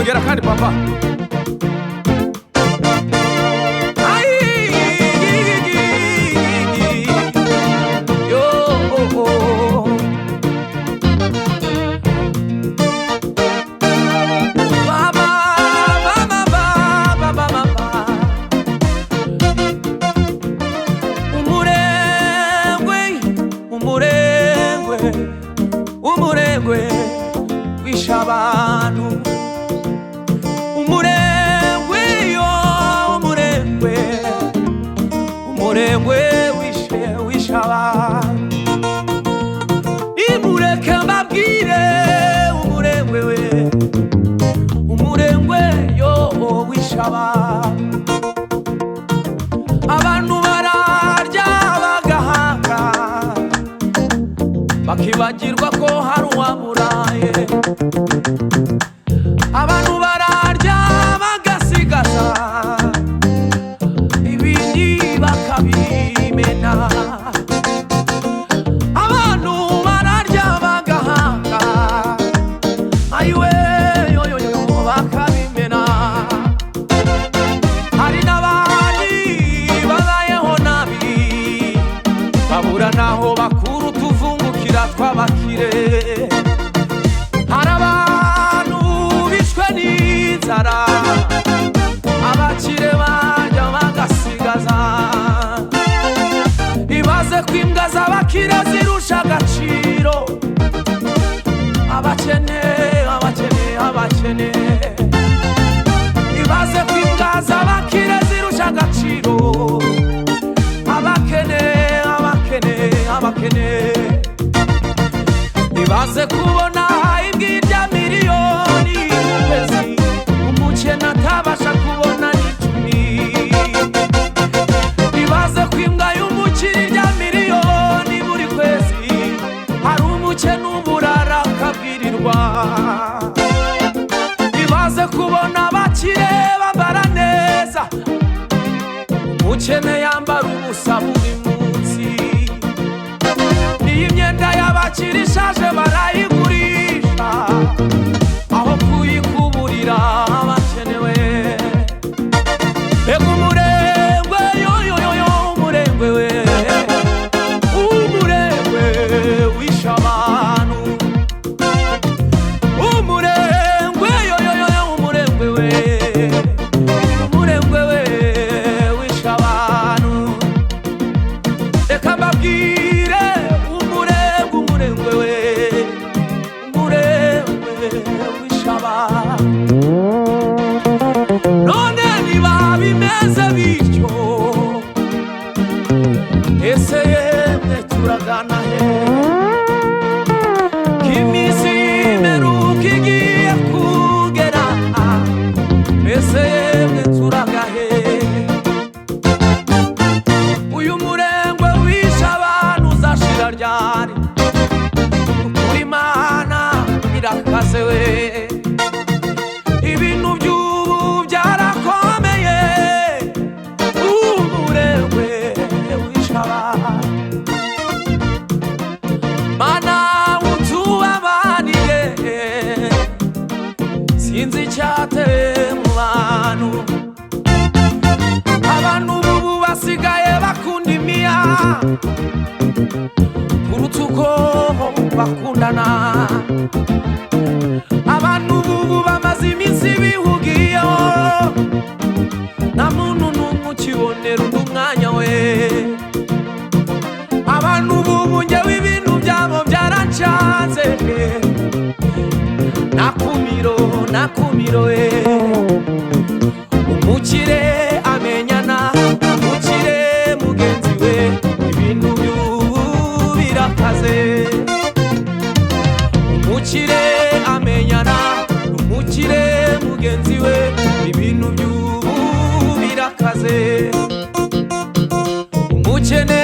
Ongera kandi papa. Ai, yo, oh, oh. Baba, baba, baba, baba, baba. Umurengwe, umurengwe, umurengwe wishe abantu. Umurengwe, yo, umurengwe, umurengwe wishe, wishe abantu. Nimureke mbabwire umurengwe we, umurengwe yo wishe abantu. Abantu bararya bagahanga, bakibagirwa ko hari uwaburaye. Abantu bararya bagasigaza, ibindi bakabimena. Abantu bararya bagahanga, ayiwe yoyoyo bakabimena. Hari n'abandi babayeho nabi, babura n'aho bakura utuvungukira tw'abakire. Hari abantu bishwe n'inzara, abakire barya bagasigaza. Ibaze ko imbwa z'abakire zirusha agaciro abakene, abakene, abakene. Ibaze ko imbwa z'abakire zirusha agaciro abakene, abakene, abakene. Ibaze kubona imbwa irya miliyoni ku kwezi, umukene atabasha kubona n'icumi. Ibaze ko imbwa y'umukire irya miliyoni buri kwezi, hari umukene uburara akabwirirwa. Ibaze kubona abakire bambara neza, umukene yambara ubusa buri munsi. Iyi myenda y'abakire ishaje barayigurisha, aho kuyikuburira abakenewe. Mbega umurengwe, yoyoyoyo, umurengwe we, umurengwe wishe abantu. Umurengwe, yoyoyoyo, umurengwe we, umurengwe we wishe abantu. Reka mbabwire umurengwe, umurengwe we, umurengwe wishe abantu. None niba bimeze bityo, ese yemwe turagana he? Ko iminsi imperuka igiye kugera, ese yemwe turaga he? Uyu murengwe wishe abantu uzashira ryari? Ukuri Imana irakaze we. Ibintu by'ubu byarakomeye, umurengwe wishe abantu. Mana utubabarire, sinzi icyateye mu bantu. Abantu bubu basigaye bakunda imiya kuruta uko bakundana. Abantu bubu bamaze iminsi bihugiyeho, nta muntu n'umwe ukibonera undi umwanya we. Abantu bubu njyewe ibintu byabo byaranshanze, nakumiro, nakumiro we. Umukire amenyana umukire mugenzi we, ibintu by'ubu birakaze. Umukire amenyana umukire mugenzi we, ibintu by'ubu birakaze. Umukene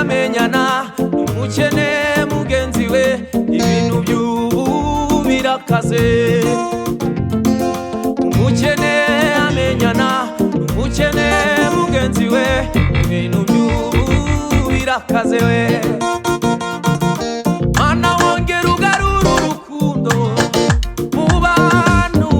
amenyana umukene mugenzi we, ibintu by'ubu birakaze. Umukene amenyana umukene mugenzi we, ibintu by'ubu birakaze we. Mana wongera ugarura urukundo mu bantu.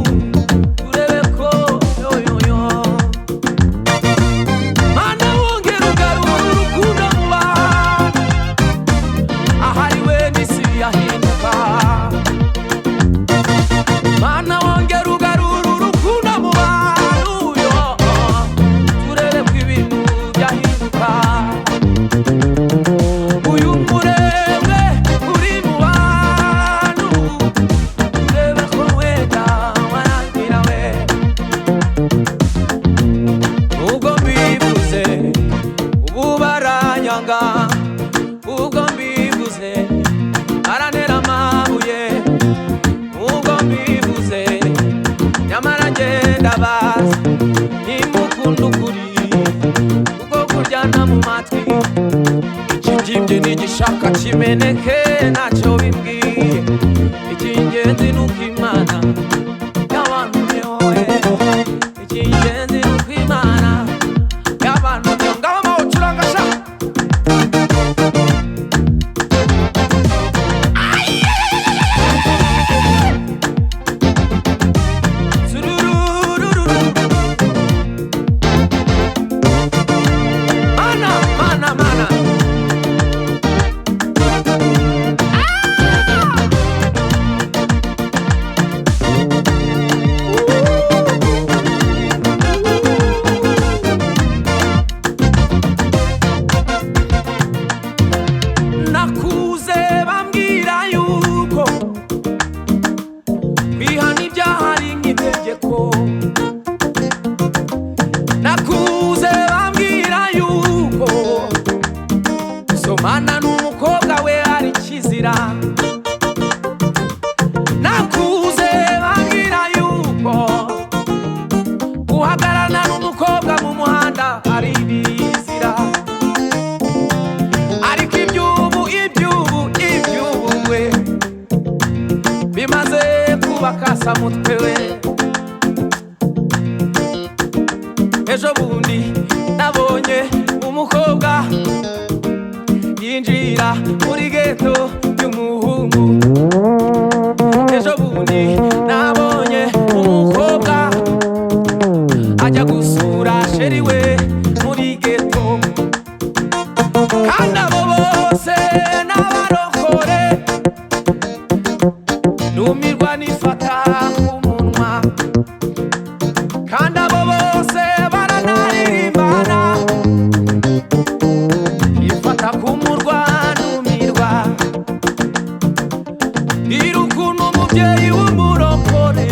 Ukakimeneke ntacyo bimbwiye, icy'ingenzi ni uko Imana yabantumyeho. Icy'ingenzi ni uko Imana yabantumyeho. Ngaho mawucuranga sha. Sururururu. Mana, mana, mana. Nakuze bambwira yuko kwihana ibyaha ari nk'itegeko. Nakuze bambwira yuko gusomana n'umukobwa we ari kizira. Nakuze bambwira yuko guhagararana n'umukobwa mu muhanda ari ibizira. Ariko iby'ubu, iby'ubu, iby'ubu we, bimaze kuba kasamutwe we. Ejo bundi nabonye umukobwa yinjira muri geto y'umuhungu. Ejo bundi nabonye umukobwa ajya gusura chéri we muri geto, kandi abo bose n'abarokore. Numirwa, nifata ku munwa. Kandi abo bose baranaririmbana. Ifata ku murwa, numirwa. Ira ukuntu umubyeyi w'umurokore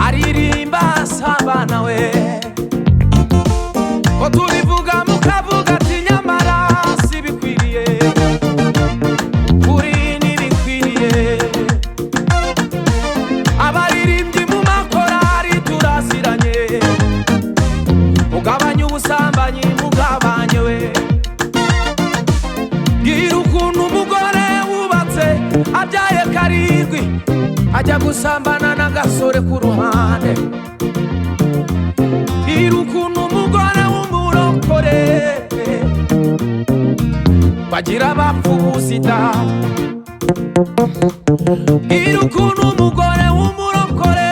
aririmba asabana we, ko tubivuga mukavuga ati nyamara si bikwiriye. Kuri ntibikwiriye. Abaririmbyi mu makorari turaziranye, mugabanye ubusambanyi, mugabanye we. Bwira ukuntu umugore wubatse abyaye karindwi ajya gusambana n'agasore ku ruhande. Bwira ukuntu umugore w'umurokore bagira abapfubuzi da. Bwira ukuntu umugore w'umurokore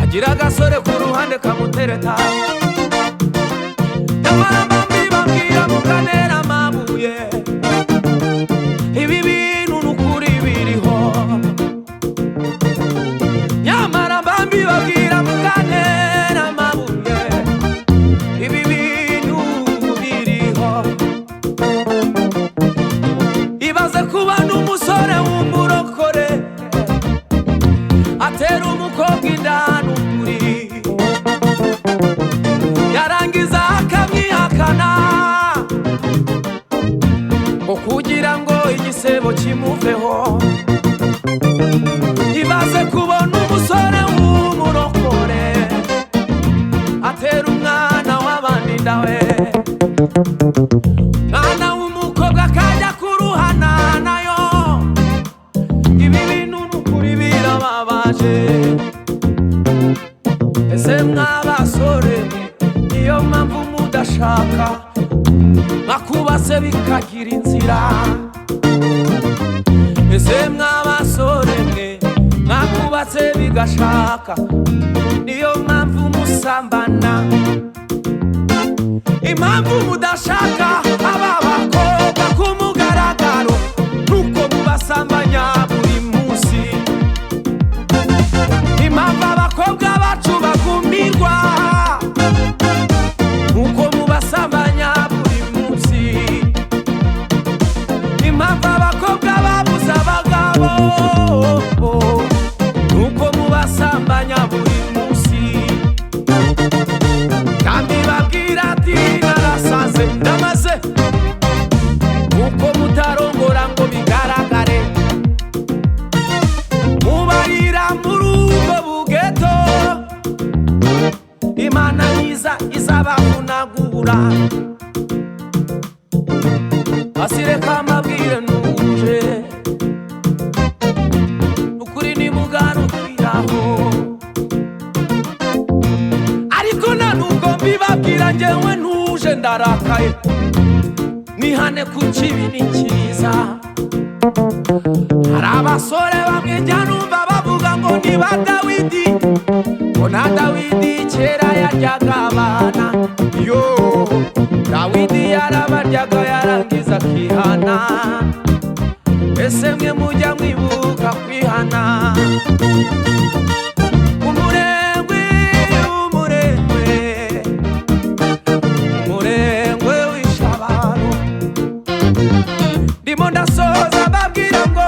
agira agasore ku ruhande kamutereta. Nyamara mbabwira mukanera amabuye, ibi bintu ni ukuri biriho. Nyamara mbabwira mukanera amabuye, ibi bintu biriho. Ibaze kuba n'umusore w'umurokore atera umukobwa inda n'ukuri, yarangiza akamwihakana ngo kugira ngo igisebo kimuveho. Ibaze kubona umusore w'umurokore atera umwana w'abandi inda we, mwana w'umukobwa akajya kuruhana nayo. Ibi bintu n'ukuri birababaje. Ese mw'abasore mwe, niyo mpamvu mudashaka, mwakubase bikagira inzira? Ese mw'abasore mwe, mwakubatse bigashaka, niyo mpamvu musambana? Impamvu mudashaka aba bakobwa ku mugaragaro nuko mubasambanya buri munsi. Impamvu abakobwa bacu bakumirwa nuko mubasambanya buri munsi. Impamvu abakobwa babuze abagabo nuko mubasambanya buri munsi. Kandi babwira ati narasaze, ndamaze, kuko mutarongora ngo bigaragare, mubarira muri ubwo bugeto. Imana yiza izabavunagura. Nihane ku kibi ni cyiza. Hari abasore bamwe njya numva bavuga ngo ni ba Dawidi, ngo na Dawidi kera yaryaga abana. Yo, Dawidi yarabaryaga, yarangiza akihana. Ese mwe mujya mwibuka kwihana? Umurengwe, umurengwe, umurengwe wishe abantu. Ndimo ndasoza, mbabwira ngo